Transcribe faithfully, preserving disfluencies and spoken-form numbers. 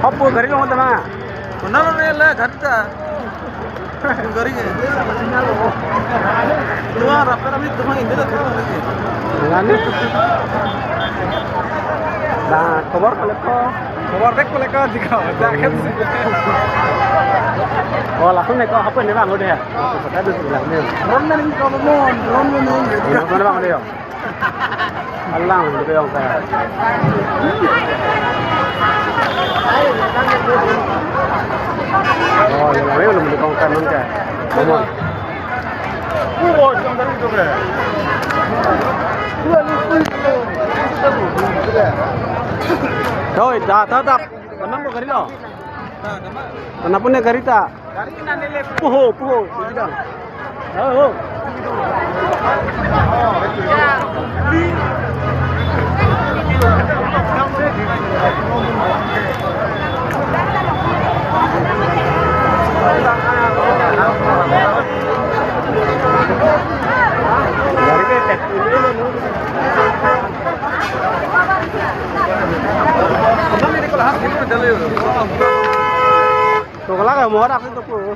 Hapu gari lo tama. Mana lo rela gari ta. Gari ke. Tua rap kami tua ini dah tua lagi. Ngani. Dah, khobor kolektor. Khobor bek kolektor jika. Dah kan. Oh, langsung nih kok apa nih bang udah ya? Kota itu bilang nih. Ron nih kalau mau, ron nih. Ini apa bang udah ya? Alang, lebih orang kaya. Oh, ya, ya, lebih orang kaya nonke. Come on. Oi, da, da, da. Kenapa gari lo? Kenapa nih gari ta? Puho, puho, bilang. Oh, oh. Toklak ya, mohor aku itu, Bu.